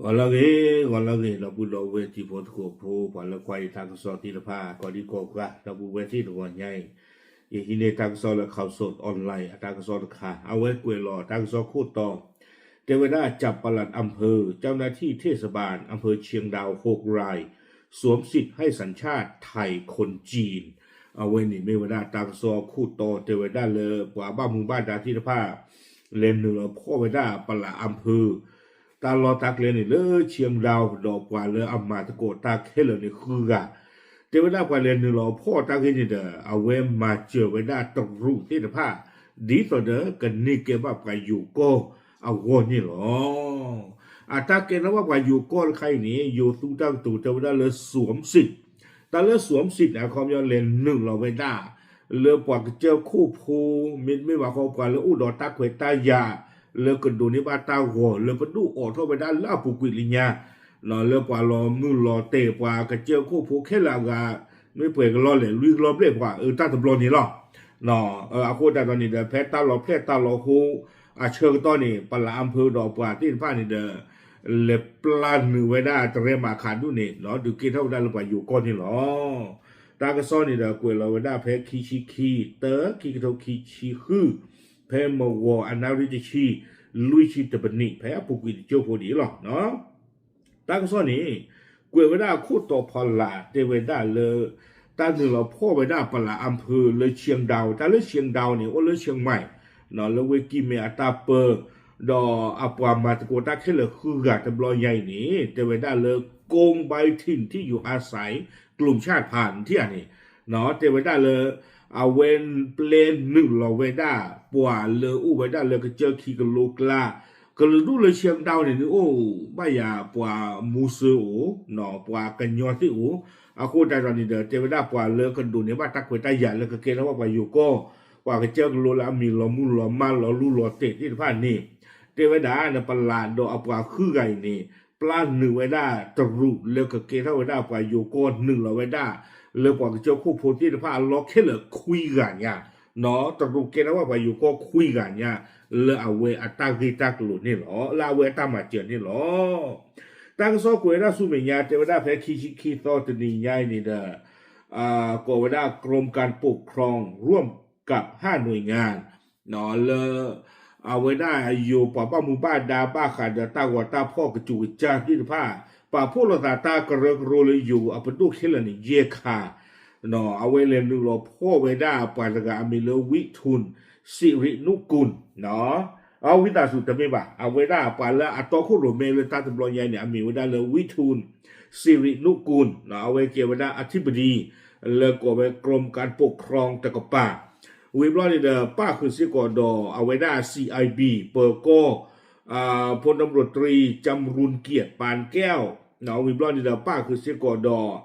ဂီၤလၢအဂ့ၤ, ဂီၤလၢအဂ့ၤ ဒီပုၢ်ဒီဝဲၢ်တံၤဖိသကိးဖိ ပှၤလၢကွၢ်ယတၢ်ကစီၣ်သ့ၣ်တဖၣ် ကိးဒံကိးဂၤ ဒီပုၢ်ဝဲၢ်သ့ၣ်တဂီၤညါအံၤ, ယဟံးန့ၢ်တၢ်ကစီၣ်လၢ Khaosod Online အတၢ်ကစီၣ်တခါ အဝဲကွဲးလီၤတၢ်ကစီၣ်ခိၣ်တီ တဲဝဲဒၣ် จับปลัดอำเภอ เจ้าหน้าที่เทศบาลอำเภอเชียงดาวหกราย สวมสิทธิ์ให้สัญชาติไทยคนจีน အဝဲန့ၣ်မ့ၢ်ဝဲဒၣ်တၢ်ကစီၣ်ခိၣ်တီတဲဝဲဒၣ်လၢပှၤဘၣ်မူဘၣ်ဒါသ့ၣ်တဖၣ် လဲၤနုာ်လီၤဖီၣ်ဝဲဒၣ် ประหลัดอำเภอ တၢ်လီၢ်တၢ်ကျဲန့ၣ်လၢ เชียงดาว ဒီးပှၤလၢအမၤသကိးတၢ်ခဲလၢာ်န့ၣ်ဃုဂၤ, တဲဝဲဒၣ်ပှၤလဲၤနုာ်လီၤဖီၣ်တၢ်ဂ့ၢ်န့ၣ်ဒီး အဝဲမၤစၢၤဝဲဒၣ်တရူးသ့ၣ်တဖၣ် ဒ်သိးဒီးကန့ၢ်ကဲဘၣ်ပှၤယိၤကီၢ်အဂီၢ်န့ၣ်လီၤ. အတၢ်ကဲထီၣ်ဘၣ်ပှၤယိၤကီၢ်တခါအံၤန့ၣ် ယိၤသူတၢ်ကတိၤတဲဝဲဒၣ်လၢ สวมสิทธิ์ တၢ်လၢ สวมสิทธิ์ န့ၣ် အခီပညီလဲၤနုာ်လီၤဝဲဒၣ် လၢပှၤကစၢၢ်ခိၣ်ဖိ မ့တမ့ၢ်ဘၣ်ဃီပှၤလၢအိၣ်ဒီးတၢ်ခွဲးတၢ်ယာ် လၢကဒိးန့ၢ်ဘၣ်တၢ်ဂီၤ လၢပဒိၣ်အိးထီၣ်ဝဲဒၣ်လၢအပူၤကွံာ်လၢညါ လၢပှၤလီၤမုၢ်လီၤတဲာ် ပှၤကစၢၢ်ခိၣ်ဖိခဲလၢာ်အဂၤ မ့ၢ်ပှဲၤကလီလဲၣ် လွံၢ်ကလီဘျဲၣ်ပှၤအၢတၢ်တဘျီန့ၣ်လီၤ. အဃိသတးဒီးန့ၣ်ဒီး ဖဲတၢ်လီၤဖျဲၣ်တၢ်လီၤဟိ အဆၢကတီၢ်န့ၣ် ประหลัดอำเภอ ဒီးပှၤသ့ၣ်တဖၣ်န့ၣ်ဒီး လဲၤပျၢ်နုာ်ဝဲဒၣ်တရဲမၤခးဒူၣ်န့ၣ် ဒုးကဲထီၣ်ဝဲဒၣ်လၢပှၤယိၤကီၢ်န့ၣ်လီၤ. တၢ်ကစီၣ်န့ၣ်ဒီးကွဲးလီၤဝဲဒၣ်ဖဲခံဆံခံ တၢ ခံကထိခံဆံဃု ဖဲမဂီၤအနၣ်ရံၣ်တဆံ လွံၢ်ဆံတပနံး ဖဲအပူၤကွံာ်တကၠိၢ်ဖိဒ်အံၤလီၤ. တၢ်ကစီၣ်န့ၣ် ကွဲးဝဲဒၣ်အခိၣ်တီဖီလာ်တဲဝဲဒၣ်လၢ တၢ်နုာ်လီၤဖီၣ်ဝဲဒၣ် ประหลัดอำเภอ လၢ เชียงดาว တၢ်လၢ เชียงดาว န့ၣ် အိၣ်လၢ เชียงใหม่ လၢဝ့ၢ်ကံၢ်မဲအတၢ်ပၢ ဒီးအပှၤမၤသကိးတၢ်ခဲလၢာ်ဃုဂၤတဘျီညါအံၤန့ၣ် တဲဝဲဒၣ်လၢ กรมใบถิ่นที่อยู่อาศัย กลุ่มชาติพันธุ์ ထံၣ်ဧါန့ၣ် တဲဝဲဒၣ်လၢ အဝဲပျဲနုာ်လီၤဝဲဒၣ် ပှၤလၢအိၣ်ဝဲဒၣ်လၢကစၢၢ်ခံကလိကျါ ကလုာ်ဒူၣ်လၢ เชียงดาว န့ၣ် နုာ်အိၣ်ဘၣ်ယၤပှၤမူစၢအိၣ် ပှၤကညီသ့ၣ်အိၣ် အဃိသတးဒီးန့ၣ်ဒီး တဲဝဲဒၣ်ပှၤလၢကဒိးန့ၢ်ဘၣ်တၢ်ခွဲးတၢ်ယာ်လၢကကဲထီၣ်ဘၣ်ပှၤယိၤကီၢ် ပှၤကစၢၢ်ကလိလၢအမံၤလီၤမုၢ်လီၤမၢ်လီၤလူလီၤတဲာ်သ့ၣ်တဖၣ်န့ၣ် တဲဝဲဒၣ် ประหลัด ဒီးအပှၤဃုဂၤအံၤန့ၣ် ပျၢ်နုာ်ဝဲဒၣ်တရူးလၢကကဲထီၣ်ဝဲဒၣ်ပှၤယိၤကီၢ်နုာ်လီၤဝဲဒၣ် လၢပှၤကစၢၢ်ခိၣ်ဖိသ့ၣ်တဖၣ်အလီၢ်ခဲလၢာ်ခွံဂၤညါ တရူးကဲထီၣ်ဝဲပှၤယိၤကီၢ်ခွံဂၤညါ လၢအဝဲအတၢ်ဂ့ၢ်တၢ်ကျိၤန့ၣ်လီၤ လၢအဝဲအတၢ်မၤစၢၤန့ၣ်လီၤ. တၢ်ကစီၣ်ကွဲးဝဲဒၣ်ဆူမဲာ်ညါ တဲဝဲဒၣ်ဖဲခံဆံခံသီတနံၤညါအံၤန့ၣ်ဒီး ကိးဝဲဒၣ် กรมการปกครอง ร่วมกับห้าหน่วยงาน လၢ အဝဲဒၣ်ယိၤပှၤဘၣ်မူဘၣ်ဒါဘၣ်ဃးဒီးတၢ်ဂီၤတၢ်ဖီၣ်ကစူၤကစၢ်သ့ၣ်တဖၣ် ပာ်ဖှိၣ်လိာ်သးတၢ်ကရၢကရိလၢယိၤအပဒိၣ်ခဲလၢာ်န့ၣ် ယဲၢ်ခါ အဝဲလဲၤနုာ်လီၤဖီၣ်ဝဲဒၣ်ပှၤတဂၤအမံၤလၢ ဝံထုန် စံရံနူကုၢ် အဝံသးစူၤတမ့ၢ်ဘၣ် အဝဲဒၣ်ပှၤလၢအတီခိၣ်ရိၣ်မဲလၢတၢ်တဘျီညါအံၤန့ၣ် အမံၤဝဲဒၣ်လၢ ဝံထုန် စံရံနူကုၢ် အဝဲကဲဝဲဒၣ် อธิบดี လၢကိးဝဲ กรมการปกครอง တကပၤ ဝံၤဘျီန့ၣ်ဒီး ပၣ်ဃုာ်စ့ၢ်ကီးဒီးအဝဲဒၣ် CIB ပၢၤကီၢ် พลตำรวจตรี จำรูญเกียรติ ปานแก้ว ဝံၤဘျီန့ၣ်ဒီး ပၣ်ဃုာ်စ့ၢ်ကီးဒီး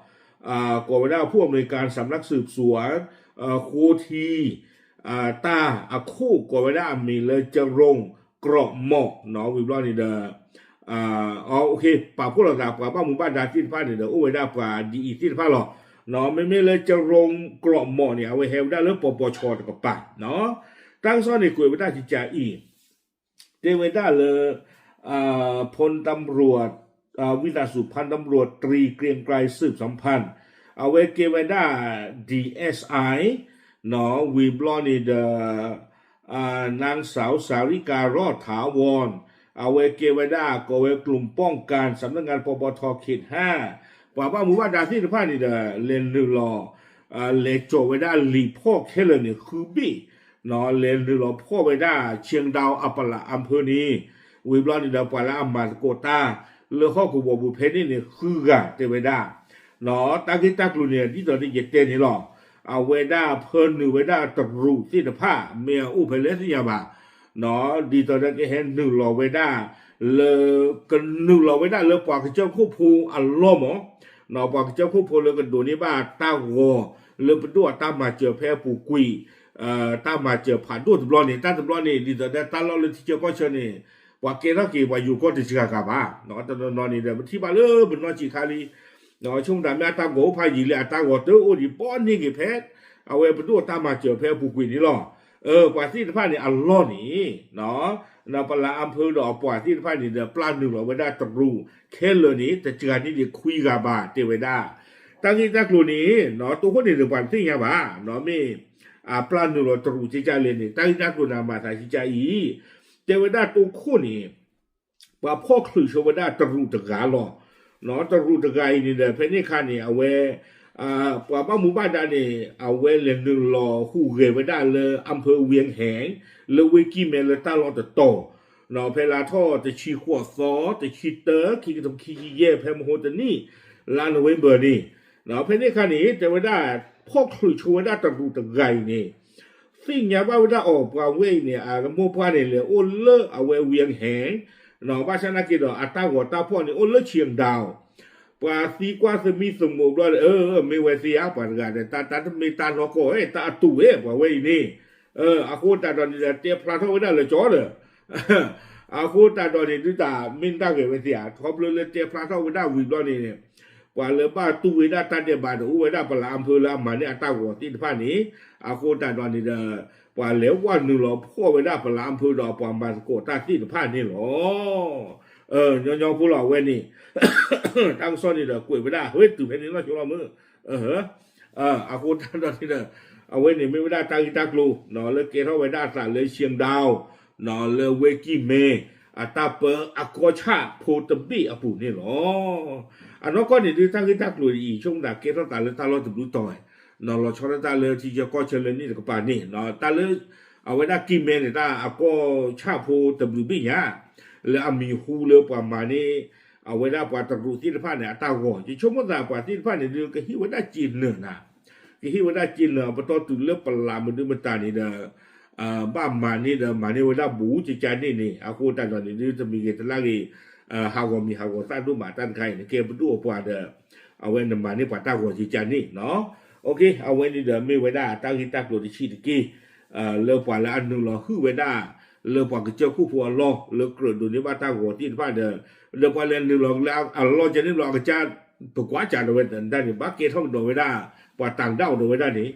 ကိးဝဲဒၣ် ผู้อำนวยการสำนักสืบสวน ဃိထံ တၢ်အခိၣ်ကိးဝဲဒၣ်အမံၤလၢ จรง เกราะเหมาะ ဝံၤဘျီန့ၣ်ဒီး ပာ်ဖှိၣ်လိာ်သးပှၤဘၣ်မူဘၣ်ဒါသ့ၣ်တဖၣ်န့ၣ်ဒီး အိၣ်ဝဲဒၣ်ပှၤဒ်အံၤသ့ၣ်တဖၣ်လီၤ. မ့မ့ၢ်လၢ จรง เกราะเหมาะ န့ၣ် အဝဲဟဲဝဲဒၣ်လၢ ปปช တကပၤ တၢ်ကစီၣ်န့ၣ်ကွဲးဝဲဒၣ်ကကးအံၤ တဲဝဲဒၣ်လၢ พลตำรวจ ဝံသးစူၤ พันตำรวจตรี เกรียงไกร สืบสัมพันธ์ အဝဲကဲဝဲဒၣ် ดีเอสไอ ဝံၤဘျီန့ၣ်ဒီး นางสาวสาริกา รอดถาวร အဝဲကဲဝဲဒၣ် ကိးဝဲ กลุ่มป้องกัน สำนักงาน ปปท เขตห้า ပှၤဘၣ်မူဘၣ်ဒါသ့ၣ်တဖၣ်န့ၣ်ဒီး လဲၤနုာ်လီၤ လဲၤစိာ်ဝဲဒၣ်လံာ်ဖီၣ်ခဲလၢာ်န့ၣ် ဃုဘ့ၣ် လဲၤနုာ်လီၤဖီၣ်ဝဲဒၣ် เชียงดาว အပလးအဖၢန့ၣ် ဝံၤဘျီန့ၣ်ဒီး ပှၤလၢအမၤသကိးတၢ် လၢဟီၣ်ကဝီၤပူၤဖဲန့ၣ်န့ၣ် ဃုဂၤတဲဝဲဒၣ် တၢ်ဂ့ၢ်တၢ်ကျိၤန့ၣ် ဒ်သိးဒီးယတဲန့ၣ်လီၤ. အဝဲဒၣ်ဖၢနုာ်ဝဲဒၣ်တရူးသ့ၣ်တဖၣ် မ့ၢ်အအိၣ်ဖဲလဲၣ်သ့ၣ်ညါဘၣ် ဒ်သိးဒီးကဟဲနုာ်လီၤဝဲဒၣ် လၢ ကနုာ်လီၤဝဲဒၣ်လၢပှၤကစၢၢ်ခိၣ်ဖိအလီၢ်မး ပှၤကစၢၢ်ခိၣ်ဖိလၢကဒိးန့ၢ်ဘၣ်တၢ်ဂီၤ လၢပဒိၣ်အတၢ်မၤစၢၤဖဲအပူၤကွံာ် တၢ်မၤစၢၤဖးဒိၣ်တဘျီန့ၣ် တၢ်တဘျီန့ၣ် ဒ်သိးဒီးတၢ်လီၢ်လၢထံဆၢကီၢ်ဆၢန့ၣ် ပှၤကဲထီၣ်က့ၤပှၤယိၤကီၢ်တစှၤဂၤဘၣ် တနီၤနီၤန့ၣ်ဒီး ပထံၣ်ဘၣ်လၢပနီၢ်ဆံးခါလံ ဆိကမိၣ်တၢ်မ့ၢ်အတၢ်ဂီၤအိၣ်ဖးယံာ်လံ အတၢ်ဂီၤတအိၣ်ဒံး ဘီန့ၢ်က့ၤဖဲ အဝဲပဒိၣ်အတၢ်မၤစၢၤဖဲအပူၤကွံာ်န့ၣ်လီၤ. ပှၤသ့ၣ်တဖၣ်န့ၣ်အလီၢ်န့ၣ် ပလးအါဖၢဒီးအပှၤသ့ၣ်တဖၣ်န့ၣ်ဒီး ပျၢ်နုာ်လီၤဝဲဒၣ်တရူးခဲလၢာ်န့ၣ် တစှၤန့ၢ်ဒံးခွံဂၤဘၣ် တဲဝဲဒၣ်. တၢ်ဂ့ၢ်တၢ်ကျိၤန့ၣ် တိခိၣ်န့ၣ်ဒီးပှၤတသ့ၣ်ညါဘၣ်, မ့ၢ်အပျၢ်နုာ်လီၤတရူးကကလဲၣ်န့ၣ် တၢ်ဂ့ၢ်တၢ်ကျိၤန့ၣ်မၤသးကကအံၤ, တဲဝဲဒၣ်တိခိၣ်န့ၣ် ပှၤဖီၣ်ချုးဆိဝဲဒၣ်တရူးတဂၤလီၤ. တရူးတဂၤအံၤန့ၣ်ဒီး ဖဲန့ၣ်အခါန့ၣ် အဝဲ ပှၤဘၣ်မူဘၣ်ဒါန့ၣ် အဝဲလဲၤနုာ်လီၤဟူးဂဲၤဝဲဒၣ်လၢ အၣ်ဖၢၣ်ဝံၣ်ဟဲၣ် လၢဝ့ၢ်ကံၢ်မဲလၢတၢ်လီၢ်တတီၤ, ဖဲလါထီၣ်တဆံဃိးသီ တဆံတၢ ခံကထိခံဆံယဲၢ် ဖဲမဟိတနံၣ် လါနိၣ်ဝ့ဘၢၣ်န့ၣ်, ဖဲန့ၣ်အခါန့ၣ် တဲဝဲဒၣ် ဖီၣ်ချုးဆိဝဲဒၣ်တရူးတဂၤအံၤန့ၣ် သ့ၣ်ညါဘၣ်ဝဲဒၣ်အီၤ ပှၤဝဲအံၤန့ၣ် အမိၢ်ပှၢ်န့ၣ်လဲၤအိၣ်လၢအဝဲဝံၣ်ဟဲၣ်, ဘၣ်ဆၣ်နာ်က့ဒီး အတၢ်ဂီၤတၢ်ဖီၣ်န့ၣ် အိၣ်လၢဆံးဒၣ် ပှၤသံကွၢ်သမံသမိးဘျီဒီး အၢ မ့ၢ်ဝဲသ့ဧါ ပှၤတဂၤဒီး တၢ်တမ့ၢ်တၢ်နီၢ်ကီၢ်ဝဲ တၢ်အတူးဝဲ ပှၤဝဲအံၤန့ၣ်, အဃိသတးဒီးန့ၣ်ဒီး တဲဖျါထီၣ်ဝဲဒၣ်လၢကၠီဒီး အဃိသတးဒီးန့ၣ် ဒုးတၢ်မ့ၢ်တၢ်ဂ့ၤဝဲသ့ဧါ ခီဖျိလၢတဲဖျါထီၣ်ဝဲဒၣ်ဝံၤဘျီန့ၣ် ပှၤလၢဘၣ်တူၢ်ဝဲဒၣ်တၢ်ဒဲးဘးဒီး အိၣ်ဝဲဒၣ်ပလးအၣ်ဖၢၣ်လၢအမၤန့ၢ်အတၢ်ဂီၤသ့ၣ်တဖၣ်န့ၣ်, အဃိသတးဒီးန့ၣ်ဒီး ပှၤလဲၤဝဲနုာ်လီၤဖီၣ်ဝဲဒၣ်ပလးအၣ်ဖၢၣ်ဒီးပှၤမၤသကိးတၢ်သ့ၣ်တဖၣ်န့ၣ်လီၤ. ညီညီဖိလီၤ အဝဲန့ၣ် တၢ်ကစီၣ်န့ၣ်ဒီးကွဲးဝဲဒၣ် ဝဲတုၤဖဲန့ၣ်လီၤဆိလီၤမုၢ် အဃိသတးဒီးန့ၣ်ဒီး အဝဲန့ၣ်မ့ၢ်ဝဲဒၣ်တၢ်ဂ့ၢ်တၢ်ကျိၤ လၢကဲထီၣ်ဝဲဒၣ်အသးလၢဆံးဒၣ် လၢဝ့ၢ်ကံၢ်မဲ အတၢ်ပၢအကီၢ်ဆၣ်ဖိတဘ့ၣ်အပူၤန့ၣ်လီၤ. အနီၢ်ကီၢ်န့ၣ်ဒုး တၢ်ဂ့ၢ်တၢ်ကျိၤအံၤ ဆိကမိၣ်သးကဲထီၣ်သးလၢတၢ်လီၢ်တဘျုးတီၤဝဲ, လီၤဆီဒၣ်တၢ်လၢထံဆၢကီၢ်ဆၢလၢန့ၣ်တကပၤန့ၣ် တၢ်လၢ အဝဲဒၣ်ကံၢ်မဲန့ၣ် တၢ်အကီၢ်ဆၣ်ဖိတဘျုးဘ့ၣ်ညါ လၢအမံၤဟူလၢပှၤမၤန့ၢ် အဝဲဒၣ်ပှၤတရူးသ့ၣ်တဖၣ်န့ၣ် အတၢ်ဂီၤ ယဆိကမိၣ်သးပှၤသ့ၣ်တဖၣ်န့ၣ်ဒုး ကဟ့ၣ်ဝဲဒၣ်စ့နၢၤနၤ, ကဟ့ၣ်ဝဲဒၣ်စ့နၢၤ ပတီၢ်တုၤလၢပလးမနုၤမတၤန့ၣ်ဒီး ဘၣ်မၤန့ၢ်ဒီးမၤန့ၢ်ဝဲဒၣ်ဘူးကကန့ၣ်န့ၣ် အဃိသတးဒီးန့ၣ်ဒုး တမံၤဂ့ၤတလါဂ့ၤ ဟးဂီၤမံၤဟးဂီၤသၣ်ဒိၣ်မးတၢ်တခါအံၤန့ၣ် ကဲပဒိၣ်အပှၤဒီး အဝဲနမၤန့ၢ်ပှၤတၢ်ဂီၤကကန့ၣ်နီၤ. အဝဲန့ၣ်ဒီးမ့ၢ်ဝဲဒၣ်တၢ်ဂ့ၢ်တၢ်ကျိၤတဆံးတက့ၢ် လၢပှၤလၢအနုာ်လီၤဟုၣ်ဝဲဒၣ် လၢပှၤကစၢၢ်ခိၣ်ဖိအလီၢ် လၢကြၢးဒိးန့ၢ်ဘၣ်တၢ်ဂီၤသ့ၣ်တဖၣ်ဒီး ဒီးပှၤလဲၤနုာ်လီၤလၢအလီၢ်ကန့ၣ်ဘျီ အကစၢ် ပကွၢ်စးဒီးဝဲဒၣ်န့ၣ် ဘၣ်ကဲထီၣ်ကဒီးဝဲဒၣ် ပှၤတၢ်ကဒါအီၤဒီးဝဲဒၣ်န့ၣ်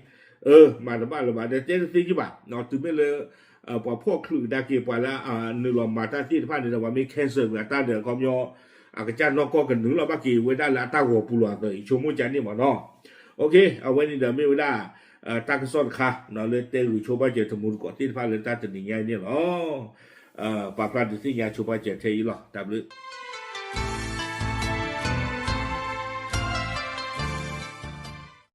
အၢ မၤတဘၣ်လၢၤဘၣ် ဒီးတဲတသ့ကဘၣ် တုၤမ့ၢ်လၢ ပှၤဖီၣ်ချုးကဒါက့ၤ ပှၤလၢအနုာ်လီၤမၤတၢ်သ့ၣ်တဖၣ်န့ၣ်ဒီး ပှၤမ့ၢ် cancel ဝဲအတၢ်ဒီး ခီပညီ အကစၢ်နီၢ်ကီၢ်ကနုာ်လီၤဘၣ်က့ၤဝဲဒၣ်လၢအတၢ်ဂီၤပူၤလီၤအသိး ယဆိကမိၣ်ကန့ၣ်မးနီၤ. အဝဲန့ၣ်ဒီးမ့ၢ်ဝဲဒၣ် တၢ်ကစီၣ်တခါ လၢတဲဂုာ်ဆိပာ်စၢၤတမူတကိးသ့ၣ်တဖၣ်လၢတၢ်တနံၤညါအံၤန့ၣ်လီၤ. ပာ်ဖျါဒုးသ့ၣ်ညါဆိပာ်စၢၤထဲအံၤလီၤ. တၢ်ဘျုး